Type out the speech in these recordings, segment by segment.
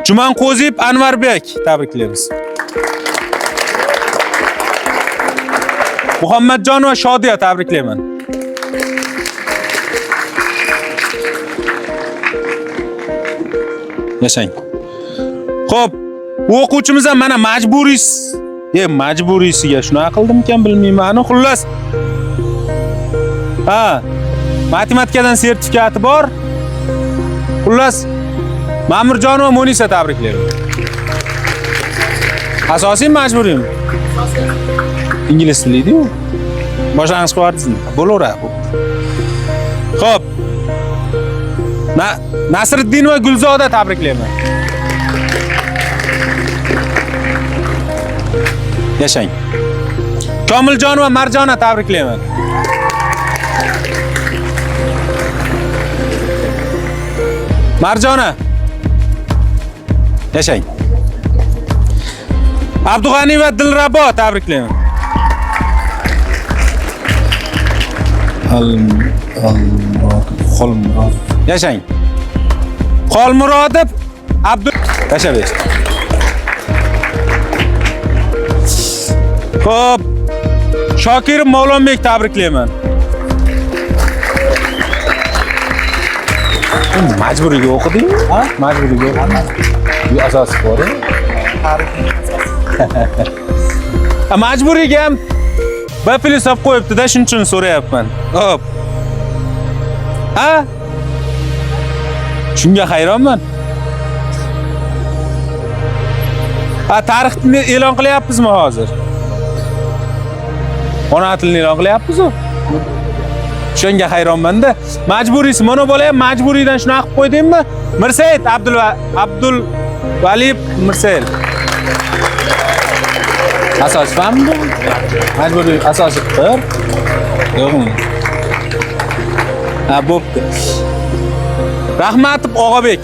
Jumanqo'ziyev Anvarbek tabriklaymiz. Muhammadjonova Shodiya tabriklayman. Yashang. Xo'p, bu o'quvchimiz ham mana majburiy majburiysiga shunaqa qildimikan bilmayman. Xullas. Ha, matematikadan sertifikati bor. Xullas, Ma'murjonova Munisa tabriklayman. Asosiy majburiymi? Ingliz tili edi-yu. Boshlang'ich qilib bo'laveradi. Xo'p. Nasriddinova Gulzoda tabriklayman. Yashang. Komiljonova Marjona tabriklayman. Marjona. Yashang. Abdug'ani va Dilrabo tabriklayman. Xolmurod. Yashang. Xolmurodov Abdu yasha ber. Xo'p. Shokirov Mavlonbek tabriklayman. Majburiyga o'qidingmi? Ha? Majburiyga o'qiding. Bu asosiy bor. Majburiyga ham B plyus olib qo'yibdi-da, shuning uchun so'rayapman. Xo'p. Ha? Shunga hayronman. Ha, tarixni e'lon qilyapmizmi hozir? Ona tilini e'lon qilyapmiz-ku. Shunga hayronman-da. Majburiysi, mana bola ham majburiydan shunaqa qilib qo'ydingmi? Mirsaid Abdul Valiyev Mirsaid. Asosiy fanmi bu? Majburiy asosiy bir. Yo'qmi? Ha, bo'pti. Rahmatov Og'abek.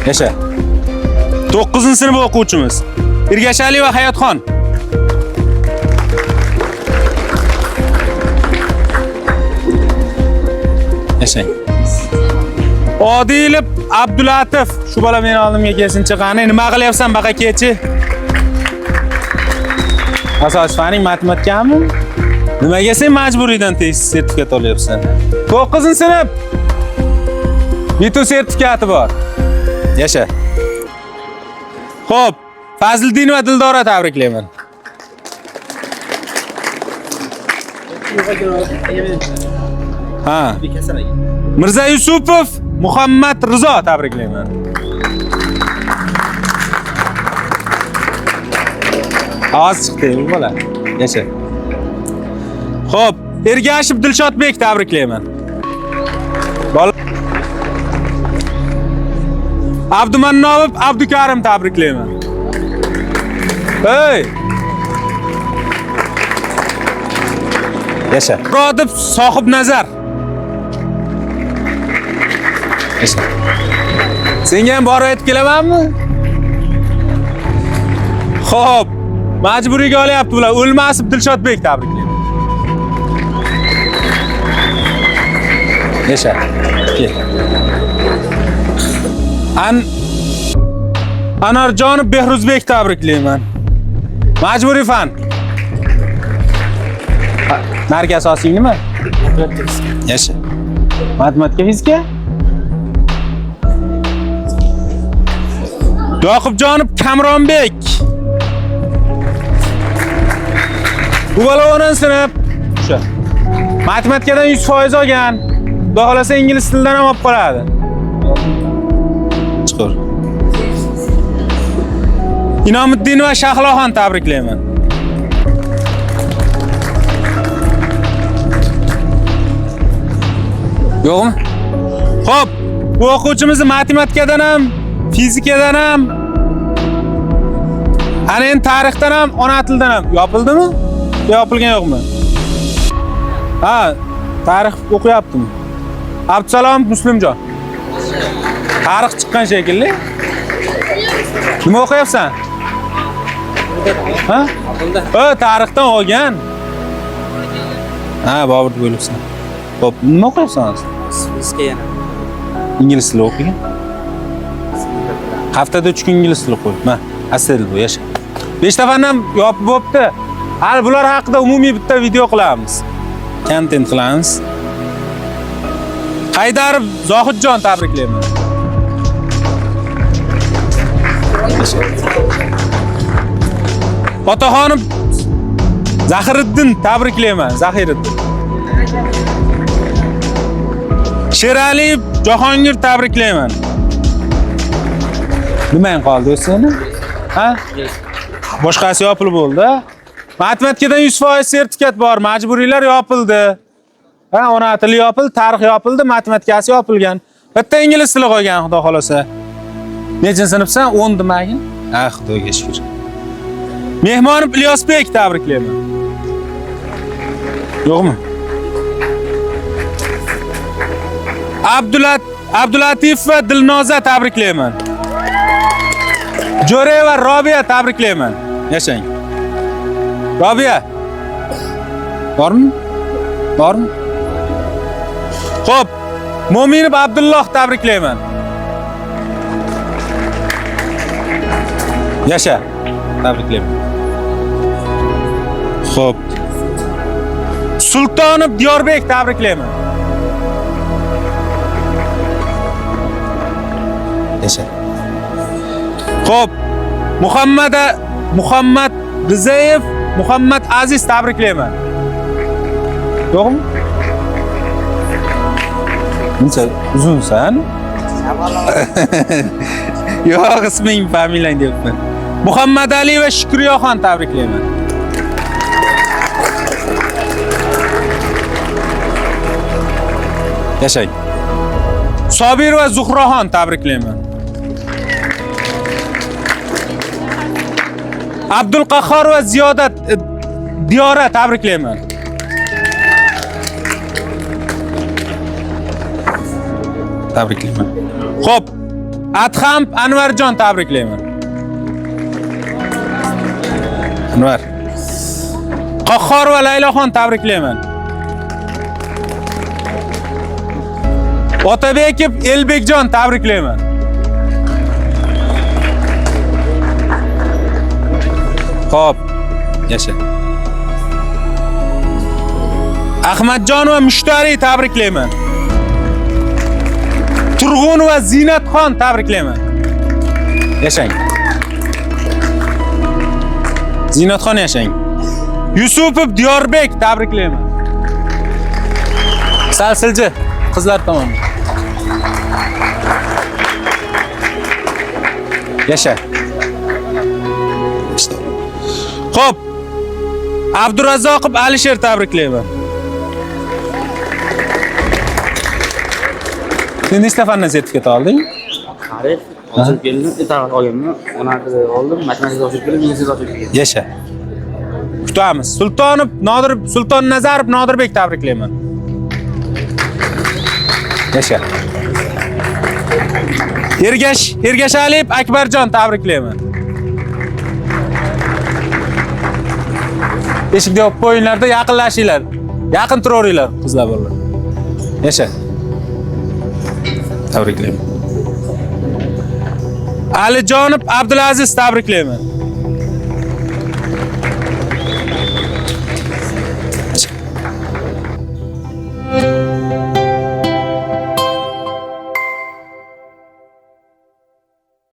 Yasha. 9-sinf o'quvchimiz. Ergashali va Hayotxon. Yashang. Odilov Abdulatif. Shu bola meni oldimga kelsinchi, qani nima qilyapsan baqa kechi? Asosiy faning matematikami? Nimaga sen majburiydan test sertifikat olyapsan? 9-sinf. Bitu sertifikati bor. Yasha. Xo'p, Fazliddin va Dildora tabriklayman. Ha. Mirza Yusupov Muhammad Rizo tabriklayman. Ovoz chiqdi bu bola. Yasha. Xo'p, Ergashev Dilshodbek tabriklayman. Bola Abdumannobov Abdukarim tabriklayman. Hey! Yasha. Murodov Sohib Nazar. Yasha. Senga ham borib aytib kelamanmi? Xo'p, majburiyga olyapti bular. O'lmasov Dilshodbek tabriklayman. Yasha. Kel. Anarjonov Behruzbek tabriklayman. Majburiy fan. Narigi asosing nima? Yasha. Matematika, fizika? Yoqubjonov Kamronbek. Bu bola 10-sinf. O'sha. Matematikadan 100% olgan. Xudo xolasa ingliz tilidan ham olib qoladi. Chiqur. Inomiddin va Shahloxon tabriklayman. Yo'qmi? Xo'p, bu o'quvchimizni matematikadan ham, fizikadan ham, ana endi tarixdan ham, ona tilidan ham yopildimi? Yopilgan yo'qmi? Ha, tarix o'qiyaptimi? Abdusalom Muslimjon. Tarix chiqqan shekilli. Nima o'qiyapsan? Ha? Ha, tarixdan olgan. Ha, Bobur deb o'ylabsan. Xo'p, nima o'qiyapsan hozir? Fizika yana. Ingliz tili o'qigan. Haftada 3 kun ingliz tili qo'y. Ma, asl bu, yasha. 5 ta fan ham yopib bo'pti. Hali bular haqida umumiy bitta video qilamiz. Kontent qilamiz. Haydarov Zohidjon tabriklayman. Yasha. Otaxonov Zahiriddin tabriklayman. Zahiriddin. Sheraliyev Jahongir tabriklayman. Nimang qoldi o'zi seni? Ha? Boshqasi yopilib bo'ldi. Matematikadan 100% sertifikat bor, majburiylar yopildi. Ha, ona tili yopildi, tarix yopildi, matematikasi yopilgan. Bitta ingliz tili qolgan, xudo xolasa. Nechinchi sinfsan? 10 demagin. Ha, xudoga shukr. Mehmonov Ilyosbek tabriklayman. Yo'qmi? Abdulatif va Dilnoza tabriklayman. Jo'rayeva Robiya tabriklayman. Yashang. Robiya. Bormi? Bormi? Xo'p, Mo'minov Abdulloh tabriklayman. Yasha. Tabriklayman. Xo'p. Sultonov Diyorbek tabriklayman. Yasha. Xo'p, Muhammad Rizayev, Muhammad Aziz tabriklayman. Yo'qmi? Buncha uzunsan? Yo'q, isming, familiyang deyapman. Muhammad Ali va Shukriyaxon tabriklayman. Yashang. Sobir va Zuhroxon tabriklayman. Abdulqahhor va Ziyodat Diyora tabriklayman. Tabriklayman. Xo'p, Adham Anvarjon tabriklayman. Anvar. Qahhor va Laylaxon tabriklayman. Otabekov Elbekjon tabriklayman. Xo'p, yasha. Ahmadjon va Mushtari tabriklayman. Turg'un va Zinatxon tabriklayman. Yashang. Zinatxon yashang. Yusupov Diyorbek tabriklayman. Sal silji qizlar tomon. Yasha. Xo'p. Abdurazzoqov Alisher tabriklayman. Sen nechta fandan sertifikat olding? Tarix ochib keldim, tarix olganman, ona tili oldim, matematika ochib keldim, ingliz tili ochib keldim. Yasha. Kutamiz. Sultonov Nodir, Sulton Nazarov Nodirbek tabriklayman. Yasha. Ergashaliyev Akbarjon tabriklayman. Eshikni yopib qo'yinglarda, yaqinlashinglar. Yaqin turaveringlar qizlar bolalar. Yasha. Tabriklayman. Alijonov Abdulaziz tabriklayman.